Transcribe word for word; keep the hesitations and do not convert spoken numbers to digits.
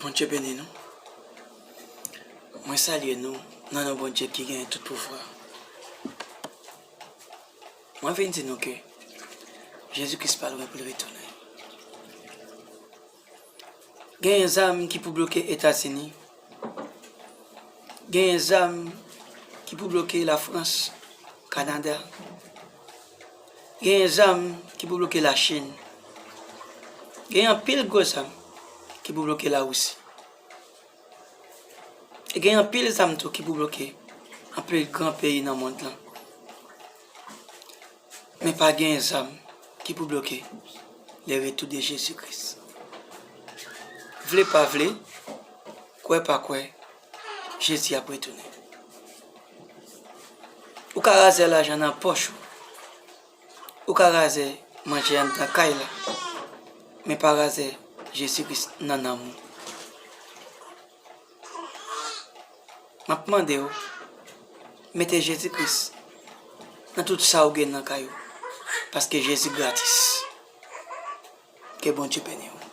Bondye beni nou. Mwen salye nou nan non Bondye ki genyen tout pouvwa. Mwen vin di nou ke Jezi Kris pa lwen pou l retounen. Genyen zam ki pou bloke Etazini. Genyen zam ki pou bloke Lafrans, Kanada. Genyen zam ki pou bloke Lachin. Genyen anpil gwo zam ki pou bloke Larisi. E genyen anpil zam tou ki pou bloke anpil gran peyi nan mond lan. Men pa genyen zam ki pou bloke le retour de Jezi Kris. Vle pa vle, kwè pa kwè, Jezi ap retounen. Ou ka razè lajan nan pòch ou. Ou ka razè manje anndan kay la. Men pa razè Jezi Kris nan nanm ou. M ap mande w, mete Jezi Kris nan tout sa ou gen nan kay ou, paske Jezi gratis. Ke Bondye beni w.